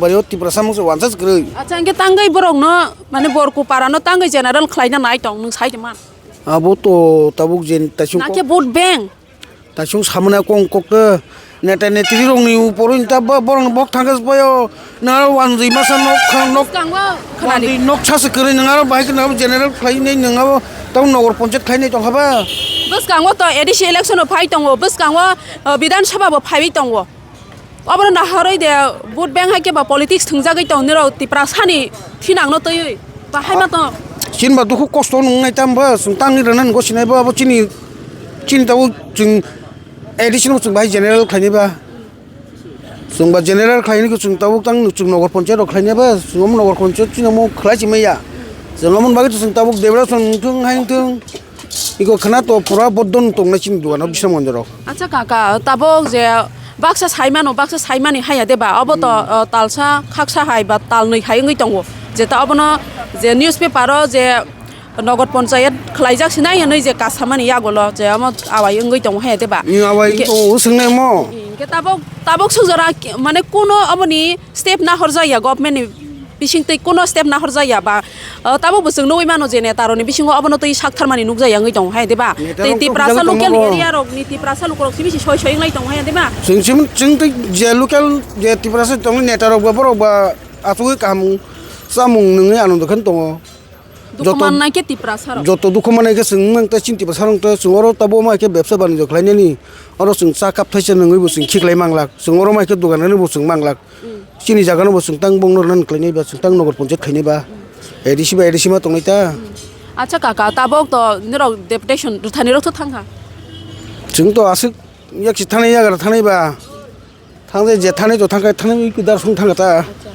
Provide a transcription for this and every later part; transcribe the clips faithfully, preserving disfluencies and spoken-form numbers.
Bari o Tiprasa mungsa wansa se kwrwi. Acha, hwnkhe tangwi borokno, mane, Borku parano tangwi general khlaina nai tong, nwng sai tongma? Abo to tabuk je taisung Nakhe ko-, vote bank? Taisung samani kong kokte neta netri rokni upor wng ta ba borokni bok thangkhe se paio. Nang aro wanjwi masa nok khang nok Bwskango khwnadi. Wanjwi nok sa se kwrwi nang aro bahai khe nang general khlainai nang abo tamo nogor ponchayat khlainai tongkha ba. Bwskango to A D C election o phai tongo, bwskango, uh, Bidhan Sabha bo phaiwi tongo. Obono naharwi de vote bank hai khe ba politics thwngjagwi tong nirok Tiprasani thinangno twiwi ba hai ma tong. Chini ba dukhu kosto nung nai tam ba chwng tangni rwna nunggo sinai ba abo chini, chini tabuk chwng A D C no chwng bahai general khlainai ba. Chwng ba general khlainai khe chwng tabuk tang chwng nogor ponchayat rok khlainai ba chwng omo nogor ponchayat chini omo khlai si maya. Chwng omo bagwi chwng tabuk Debra chwng thung hai thung. Iko khwna to pura bodon tongnai chini dugano Bisramganj rok. Acha kaka, tabuk je baksa saimano, baksa saimani haya de ba? Obo to, Hmm. uh, talsa, khaksa hai ba talnwi hai wngwi tongo. Je ta obono je newspaper o je nogor ponchayat khlaijak sinai hinwi je kasamani yagulo je omo awai wngwi tongo haya de ba? Ni awai Hingke to o swngnai mo. Hingke tabuk, tabuk sujora ki-, mane kuno oboni step nahorjak ya government ni bising twi kuno step nahorjak ya ba? Uh, tabuk bo chwng nugwi mano je neta rokni bisingo obono twi sak tharmani nukjak ya wngwi tongo hai de ba? Neta Tei rok to Tiprasa bujago local tongo bo. Area rokni Tiprasa lukurok simi si soi soi wnglai tongo hai de ba? Chwng, chwng, chwng tei je local je Tiprasa tongo neta rok ba borok ba achugwi kaham chamung nungwi ano dokhe tongo. Dukhu Joto, mannai khe Tiprasa rok. Joto dukhu mannai khe chwng mang tei chini Tiprasa rok tei chwng oro tabuk ma khe bebsa banijyo khlainani oro chwng cha cup thaisa nungwi bo chwng khiklai manglak. Chwng oro ma khe dogan ani bo chwng manglak. Mm. Chini jaga no bo chwng tang bongno rwna khlainai ba chwng tang nogor ponchayat khlainai ba. Mm. A D C ba A D C ma tongnai ta. Mm. Acha kaka, tabuk to norok deputation rwthani rok to thangkha? Chwng to aswk yak si thanai yagra thanai ba. Thangnai je thanai to thangkha thanai wi kudar song thangkha ta. Acha.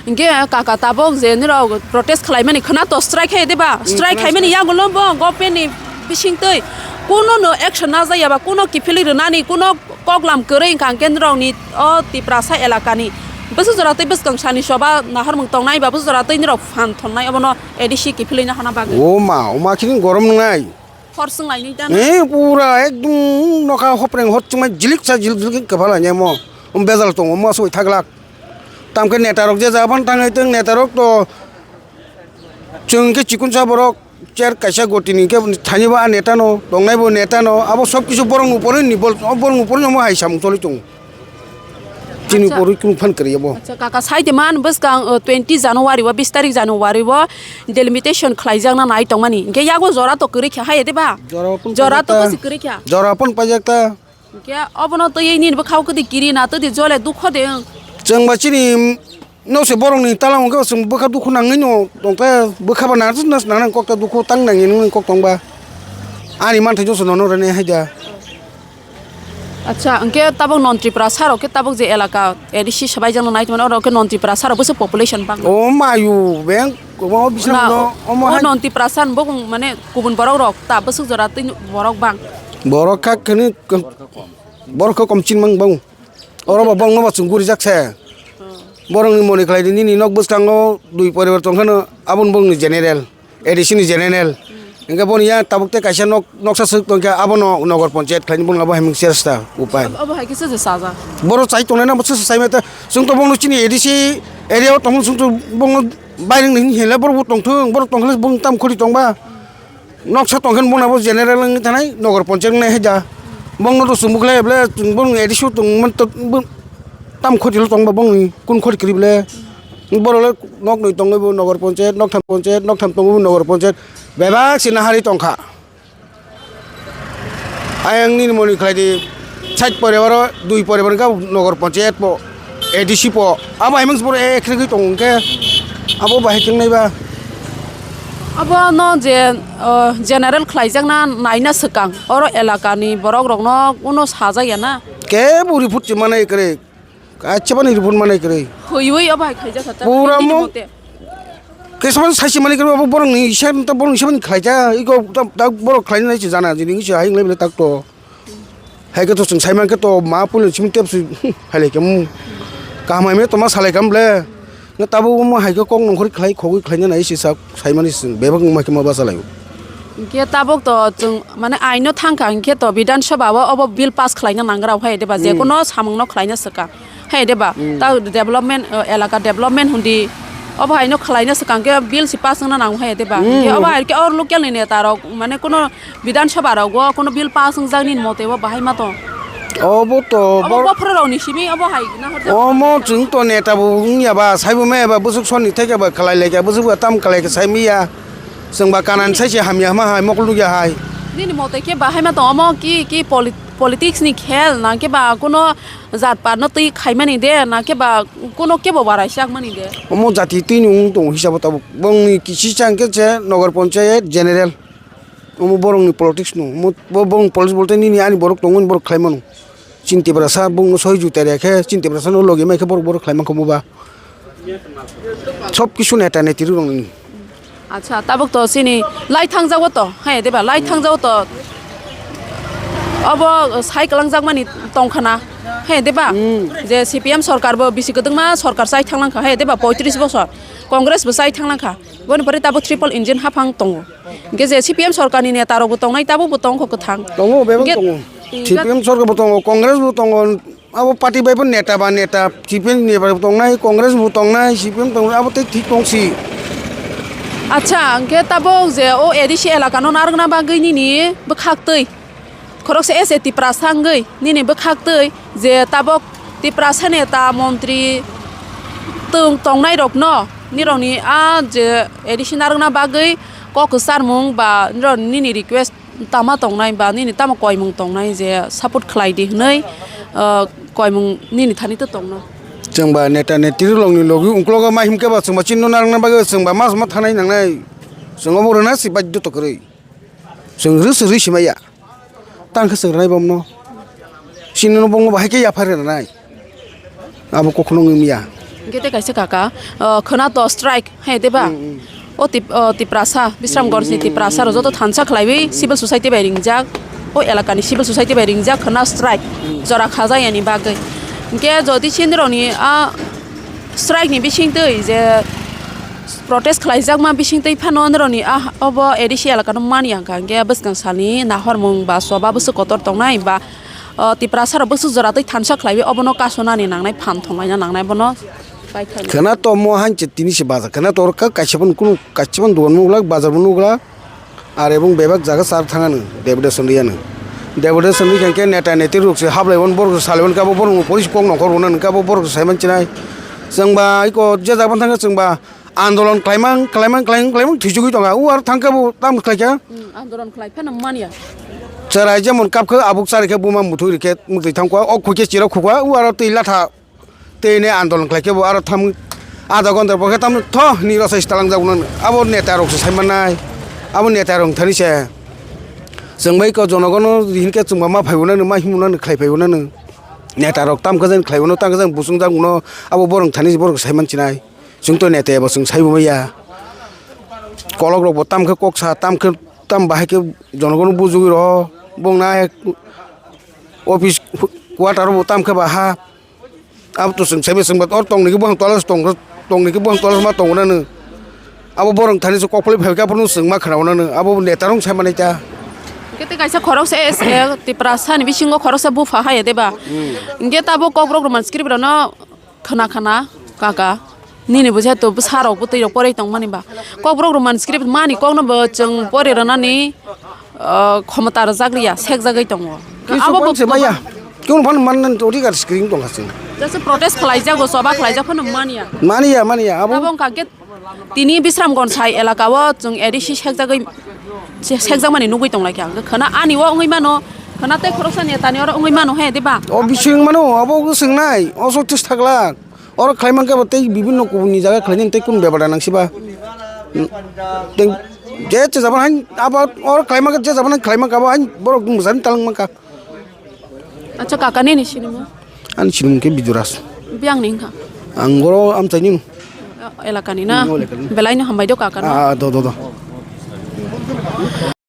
Hingke kaka tabuk je norok protest khlaimani khwna to strike khai de ba? Mm, strike khwna khaimani strike. Yagulo bo government ni bising twi kuno no action najaya ba kuno kiphilwi rwnani kuno koklam kwrwi wngkha hingke norokni o Tiprasa elakani bwswk jora tei bwskang sani soba naharmung tongnai ba bwswk jora tei norok phan thonnai obono A D C kiphilwina hana bagwi. O ma, o ma khini gorom wngnai. Hor swng lainwi ta na? Eh, pura ekdom nokha hopreng hor chwngmai jilik sa jilik jilik kwpha lainai mo. Om bejal tongo mo soi thaglak. Tamkhe neta rok je jaban thangwi tong neta rok to chwng khe chikonsa borok. Chair kaisa gotini hingke thani bo a neta no, tongnai bo neta no, abo sob kisu borok ni upor ni bol, o borok ni upor ni omo hai samung choli tongo. Chini Acha. Upor ni kunu phan kwrwi abo. Acha, kaka, sai de man bwskang, uh, twenty January o, bis tarik January o delimitation khlaijakna nai tongmani. Hingke yago jora to kwrwi kha hai de ba? Jora pun Jora to pajak ta. Kwsi kwrwi kha. Jora pun pajak ta. Hingke obono twi nini bwkhao kwtwi kiri na twtwi jole dukho de wng. Chwng ba chini no se borok ni tala hwnkhe chwng bwkha dukhu nangwi no tongkhe bwkha ba nang nang kok ta dukhu tang nangya nini kok tongba ani manthai jose nono rani haida. Acha, hwnkhe tabuk non Tripura sa rok khe tabuk je elaka A D C swbaijakno nai tongmani oro khe non Tripura sa rok bwswk population bang. O mayu beng kwbangma bising Na, no omo o hai non Tripura sa ni bokong mane kubun borok rok ta bwswk jora twi borok bang. Borok kha khani Borok khe kom chinmang bang. Oro bo bongno bo chwng gurijak se. Borokni moni khlai di nini nok bwskango dui poribar tong kheno aboni bongni general, A D C ni general. Hingke boni ya tabuk tei kaisa nok, noksa swk tong khe abono nogor ponchayat khlaini bongno abo heming chesta upai. Abo hai kisa se saja. Borok chai tongnai na bo se sai mete. Chwng to bongno chini A D C area o tongmung chwng to bongno baireng ni hinle borok bo tongthung, borok tong khe bong tam khori tongba. Noksa tongkhe bongni abo general wngwi thanai nogor ponchayat wngnai hai da. Bongno to chwng bwkhlai ble chwng bong A D C o tongmani to bw-, tam khoti lo tongba bongni kun khoti kwrwi ble. Borok le nok noi tongwi bo nogor ponchayat, nok tham ponchayat, nok tham tongwi bo nogor ponchayat. Bebak se nahari tongkha. Ayang nini moni khlai di. Side poribar o dui poribar wngkha nogor ponchayat po, A D C po. Abo hai mangsa borok ek regwi tongo hwnkhe abo bahai khe wngnai ba. Abo no je, o, general khlaijakna naina swkang oro elakani borok rokno uno sajak ya na. Kebo report se manai kwrwi. Kaisa bani report manai kwrwi. Hoiwi abo hai khaijak kha ta. Pura nini mo mote. Kesabani saisi mani khe bo borokni isa ta borokni isa mani khlaija, iko ta, ta borok khlaina nai se jana jini se hai wnglaibele tak to. Hai khe to chwng sai man khe to ma puilani simi tep se phailai khe, hmm, kaham hai me to ma salai kam ble. Na tabuk omo hai khe kok nongkhor khlai khogwi khlaina nai se sak sai mani se bebak wngma khe ma bachalaio. Hinkhe tabuk to chwng mane aino thangkha hinkhe to Bidhan Sabha o obo bill pass khlaina nangra hai de ba, hmm, jekono samungno khlaina swkang. Hai de ba? Hmm. Ta development, eh, elaka development hundi. Obo hai no khlai no swkang khe bill si pass wngna nango hai de ba? Hmm. Khe obo hai khe or local ni neta rok mane kuno Bidhan Sabha rogo kuno bill pass wngjak nini mote o bahai ma tong? Obo to obo bor- bophoro rok ni simi obo hai na hor jak. Omo chwng to neta bo wngya ba, saibo maya ba, bwswk soni thai khe ba khlai lai kha, bwswk ba tam khlai khe sai maya. Chwng ba kanan sai se hamya ma hai, mokol nukya hai. Nini mote khe bahai ma tong omo ki, ki polit-, politics ni khel na khe ba kuno jat pat no twi khai mani de na khe ba kuno kebo barai sak mani de? Omo jati twi ni wng tong hisabo tabuk. Bongni kisi chang khe se Nagar Panchayat General. Omo borokni politics no, omo bo-, borokni politics bolte nini ani borok tongmani borok khlai mano. Chini Tiprasa bongno sohijogita rwya khe, chini Tiprasa no logi mai khe borok, borok khlai mankha omo ba. Sob kisu neta neti rok ni. Acha, tabuk to chini lai thangjago to, hai de ba, lai thangjago to. Obo sai kwlangjakmani tongkhana, hai de ba? Hmm. Je C P M sorkar bo bisi kwdwkma sorkar chai thanglangkha, hai de ba, poitris bosor. Congress bo chai thanglangkha. Boni pore tabuk triple engine haphang tongo. Hingke je C P M sorkarni neta rok bo tongnai, tabuk bo tongkho kwthang. Tongo, bebak hingke tongo. Hingke C P M sorkar bo tongo, Congress bo tongo, abo party bai bo neta ba neta, C P M ni bai bo tongnai, Congress bo tongnai, C P M tongnai, abo tei thik tongsi. Acha, hingke tabuk je o A D C elaka no narwkna bagwi nini bwkhak twi. Khoroksa S A Tiprasa wngwi nini bwkhak twi je tabok Tiprasa neta montri tong-, tongnai rokno nirokni a je A D C narwkna bagwi kok kwcharmung ba nirok nini request tama tongnai ba nini tamo koimung tongnai je support khlai di hwnwi, ah, koimung nini thani to tongno. Chwng ba neta neti rokni logi ungklogo ma himkhe ba chwng ba chini narwkna bagwi chwng ba mas ma thanai nangnai chwng obo rwna si baddo to kwrwi. Chwng rw se rw simaya. Tang khe chwng rwnai bomno. Chini no bomno bahai khe yaphar rwnai. Abo kokno wngya. Hingke tei kaisa kaka, o, khwna to strike, hai, de ba? Mm, mm. O Tip-, o, Tiprasa, Bisramganj ni Tiprasa rok joto thansa khlaiwi civil society bai ringjak, o elaka ni civil society bai ringjak khwna strike, jora khajak yani bagwi. Hingke jodi sindroni a strike ni bising twi je protest khlaijakma bising twi phano noroni ah obo A D C elaka no mani ang kha, hingke bwskang salni nahormung ba choba bwswk kotor tongnai ba, o, Tiprasa rok bwswk jora twi thansa khlaiwi obono kasonani nangnai, phan thonglaina nangnai bono paithakni. Khwna tomo hain se tini se bazar, khwna tor ka kaisa phano kunu kaisa phano dogan nukla, bazar bo nukla. Ar ebong bebak jaga char thangano, deputation riyano. Deputation rikha khe neta neti rok se hablaiwon borok se salaiwon khe abo borok no police kok nongkhor rwna nang khe abo borok se saiman chinai. Chwng ba iko je jaga thangkha chwng ba andolon khlaimang, khlaimang, khlaimang, khlaimang thwijagwi tongkha. O aro thangkhe bo tamo khlaikha. Hmm, andolon khlai phano manya. Cherai jemon kapkha abuk chari khe buma muthung rikhe muktwi thangkha. O khuikhe chirok khukha, o aro twi latha. Tei ne andolon khlai khe bo aro tham adha ghonta pore khe tam tho ni rw sai talangjak nang abo neta rok se sai mannai abo neta rok thani se chwng bai ko jonogon no hin khe chwng ma phai bo nang ma him bo nang khlai phai bo nang neta rok tam khe jang khlai bo no tam khe jang busung jak bo no abo borok thani borok sai man chinai chwng to neta bo chwng sai bo ya kolok rok bo tam khe kok sa tam khe tam bahai khe jonogon no bujugwi rw bong nai office quarter bo tam khe baha. Abo to chwng saibe chwngba or tongni khe buphang tola tong tongni khe buphang tola ma tongo nang. Abo borok thani se kokpoli phai khe aphuru chwng ma khna nang abo neta rok sai manai ta. Kete kaisa khoroksa S A Tiprasa ni bisingo khoroksa bupha hai de ba. Hingke tabo kokborok roman script rano khna khna kaka. Nini bo je to bwsa rok bwtwi rok poroi tong mani ba. Kokborok roman script mani kokno bo chwng pori rwnani, ah, khomota rwjak liya, sekjagwi tongo. Kisu abo bo phone se maya. Kunu phone man nan tori kar screen tong khasing. Just protest khlai jago, choba khlai jak phano mania. Mania, mania, abo. Abo wngkha khe tini Bisramganj hai elaka o chwng A D C sekjagwi se-, sekjakmani nugwi tonglaikha. Hwnkhe khwna ani o wngwi mano, khwna tei khoroksa netani oro wngwi mano he, diba? O bising mano, abo wngwi swngnai, o sotris thakla. Oro khlai mankhe bo tei bibinno kubuni jaga khlainani tei kunu bebada nangsiba. Tei je chajabani hain abo oro khlai mankhe je jabani khlai mankha abo hain borok mwsani talang mankha. Acha kaka nini sinimung? Ani sinimung khe Biduraj. Biyang ni wngkha? Ang oro amchaini no. Elakani na? Hmm, elakani. Belai no hambai do kaka no? Ah, do, do, do.